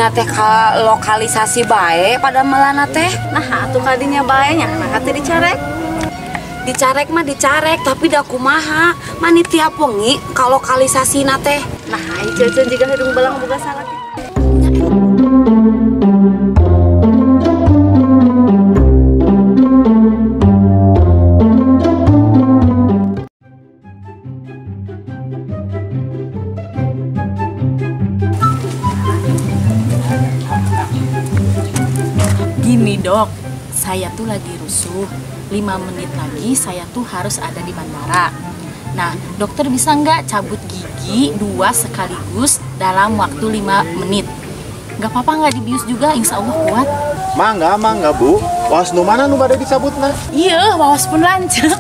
Abdina teh ka lokalisasi bae pada melana teh. Nah, atuh kadinya bae nya, nah teh dicarek. Dicarek mah dicarek, tapi da kumaha? Mani tiap wengi ka lokalisasina teh. Nah, ai Cece jiga hidung belang boga salah. Gini dok, saya tuh lagi rusuh. 5 menit lagi saya tuh harus ada di bandara. Nah, dokter bisa nggak cabut gigi 2 sekaligus dalam waktu 5 menit? Nggak apa-apa nggak dibius juga, insya Allah kuat. Mangga, mangga bu. Wawas nu mana nu bade dicabut nah? Iya, wawas pun lanjut.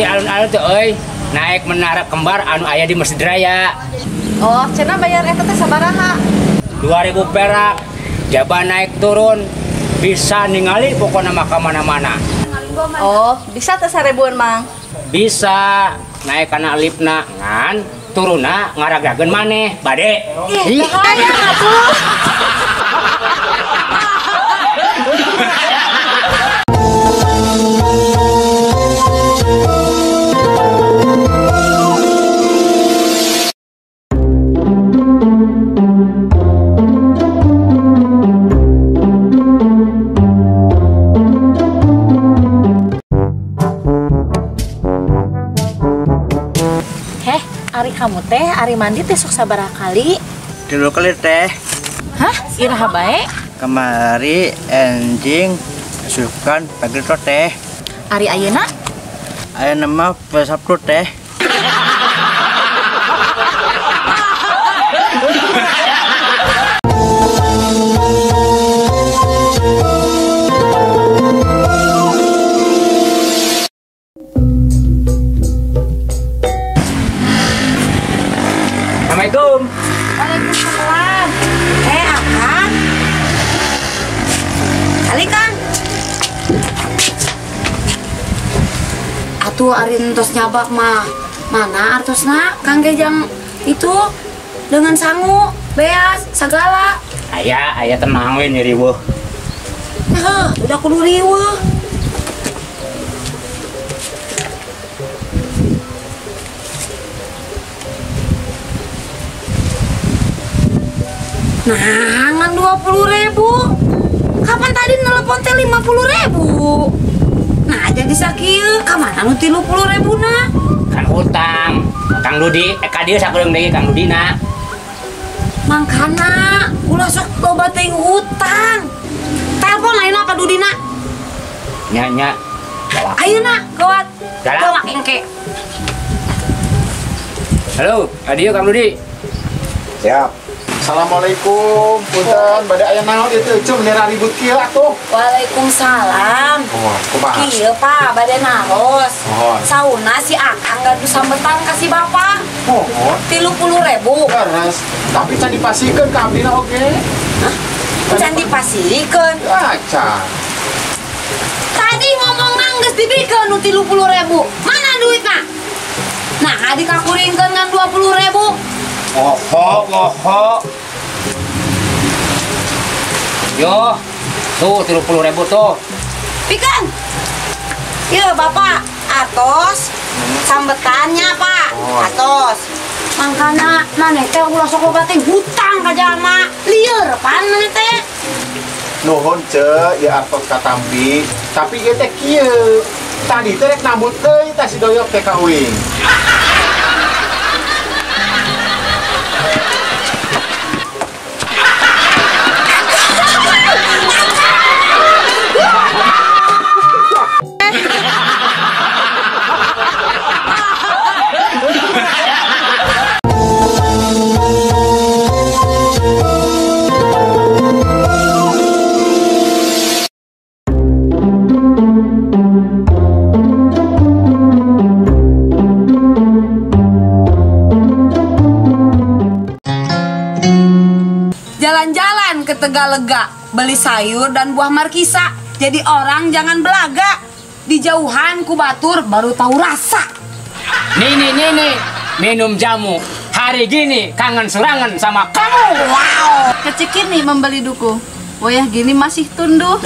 Alun-alun tuh euy, naik menara kembar anu aya di Masjid Raya. Oh, cenah bayar eta teh sabaraha? 2000 perak. Jaba naik turun bisa ningali pokokna mah ka mana-mana. Oh, bisa teh 1000-an, Mang? Bisa. Naik kana liftna ngan turunna ngaragageun maneh, bade. Ih, hayang atuh. Ari kamu teh, ari mandi teh sok sabaraha kali? 3 kali teh. Hah? Iraha bae? Kemari enjing sukan pagi teh. Ari ayeuna? Ayeuna mah Sabtu teh. Assalamualaikum. Waalaikumsalam. Akang. Kali Kang. Atuh ari entos nyabak mah. Mana artosna Kang Gejang itu dengan sangu, beas, segala. Aya, aya tenang we nyeri riweuh. Nah, udah kudu riweuh. Nah, ngan 20.000. Kapan tadi nelpon teh 50.000? Nah, jadi sakieu ka mana nu 30.000 na? Kan hutang. Kang Dudi, ka dieu sakureung deui Kang Dudi na. Mangkana, ulah sok loba teuing hutang. Telepon ayeuna ka Dudina. Nya nya. Ayeuna gawat. Gawat engke. Halo, ka dieu Kang Dudi. Siap. Assalamualaikum, punten, bade aya naon ieu teh ceu meni ribut kieu atuh. Waalaikumsalam. Oh, kumaha? Kieu Pak, bade naros. Oh. Sauna si Akang gaduh sambetan ka si Bapak. Oh, 30.000. Leres, tapi can dipasikeun ka abdina oge. Hah? Can dipasikeun? Acan. Tadi ngomong geus dibikeun nu 30.000. Mana duitna? Nah, dikakuringkeun ngan 20.000. Oho, oho. Yo, tuh 30.000 tuh. Pikeun. Ieu Bapak, atos sambetannya Pak. Oh. Atos. Mangkana maneh teh ulah sok loba teh hutang ka jalma. Lieur pan maneh teh. Nuhun ceu, ieu artos katampi. Tapi ieu teh kieu. Tadi teh rek nambut deui tah si doyok teh ka uing. Tegalega, beli sayur dan buah markisa. Jadi orang jangan belaga. Dijauhan ku batur baru tahu rasa. Nini nini minum jamu. Hari gini kangen serangan sama kamu. Wow. Kecik nih membeli duku. Wayah gini masih tunduh.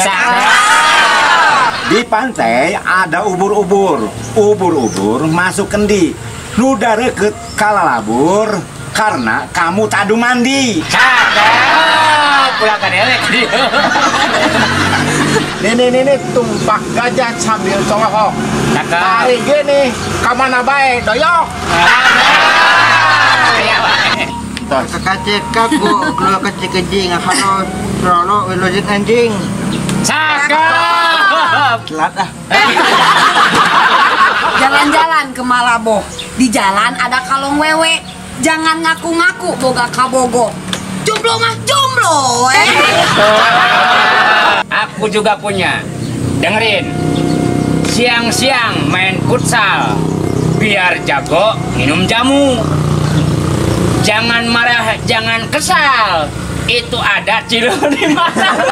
Di pantai ada ubur-ubur. Ubur-ubur masuk kendi. Ludah reket kalalabur karena kamu tadu mandi. Cakep. Pulang ke elek dia. Nini tumpak gajah sambil cowok. Hari gini kamana bae doyok. Kakak ku keluar kecil-kecil kalau terlalu wilujeng anjing. Cakep. Telat ah. Jalan-jalan ke Malabo, di jalan ada kalong wewe. Jangan ngaku-ngaku boga kabogo. Jomblo mah jomblo. Aku juga punya. Dengerin. Siang-siang main futsal, biar jago minum jamu. Jangan marah, jangan kesal. Itu ada cilo di mata.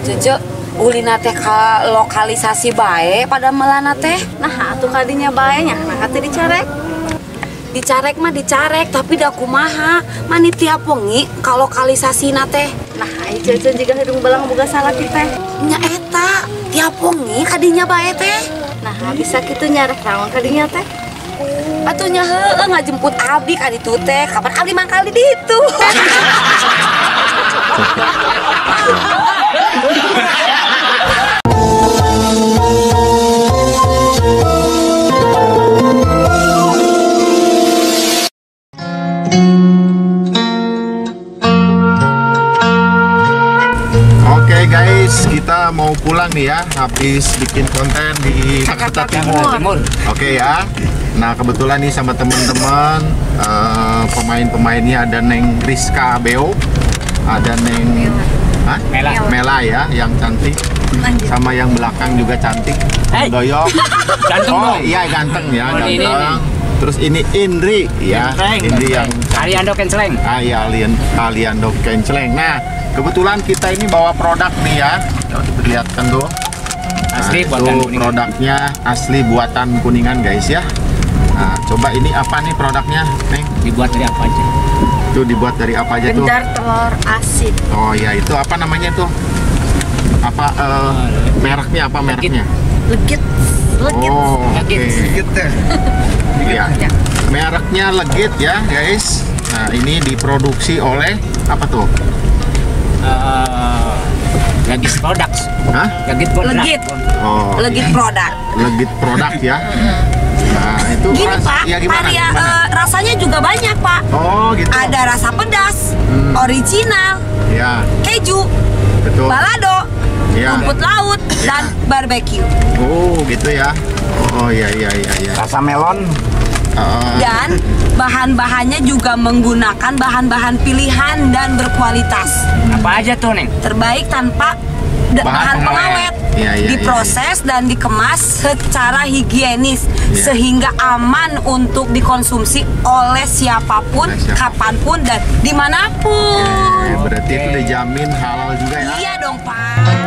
Cece, ulina teh ka lokalisasi bae pada melana teh. Nah, atuh kadinya bae nya, nah teh dicarek. Dicarek mah dicarek, tapi da kumaha? Mani tiap wengi ka lokalisasina teh. Nah, ai Cece jiga hidung belang boga salaki teh. Nya eta, tiap wengi kadinya bae teh. Nah, bisa kitu nyarek naon kadinya teh? Atuh nya heueuh ngajemput abdi ka ditu teh, kapan abdi mangkal di ditu. Oke guys, kita mau pulang nih ya, habis bikin konten di Jakarta Timur. Oke ya. Nah kebetulan nih sama teman-teman pemain-pemainnya ada Neng Rizka Beo, ada Neng Mela. Mela ya, yang cantik. Sama yang belakang juga cantik. Hey. Doyok. Ganteng. Oh iya ganteng ya, ganteng. Ini. Terus ini Indri ya, Indri yang Aliando Kenceleng. Ah iya, Aliando Kenceleng. Nah, kebetulan kita ini bawa produk nih ya. Coba diperlihatkan tuh. Asli nah, buatan itu Kuningan. Produknya asli buatan Kuningan guys ya. Nah, coba ini apa nih produknya, Neng? Dibuat dari apa aja? Itu dibuat dari apa aja tuh? Gencar telur asin. Oh iya, itu apa namanya tuh? Apa mereknya apa mereknya? Legit. Legit. Oh, Legit. oke. Legit teh. Iya. Mereknya Legit ya, guys. Nah, ini diproduksi oleh apa tuh? Legit Products. Hah? Legit Product. Legit. Oh, Legit iya. Product. Legit Product ya. Nah, itu gini Pak, ya, gimana? Gimana? Rasanya juga banyak Pak. Oh gitu. Ada rasa pedas, original, ya. Keju, betul. Balado, ya. Rumput laut, ya. Dan barbecue. Oh gitu ya. Oh iya iya iya. iya. Rasa melon. Dan bahan-bahannya juga menggunakan bahan-bahan pilihan dan berkualitas. Apa aja tuh Neng? Terbaik tanpa bahan pengawet. Ya, ya, diproses ya, ya. Dan dikemas secara higienis, ya. Sehingga aman untuk dikonsumsi oleh siapapun, kapanpun dan dimanapun. Oke, berarti itu dijamin halal juga ya? Iya dong Pak.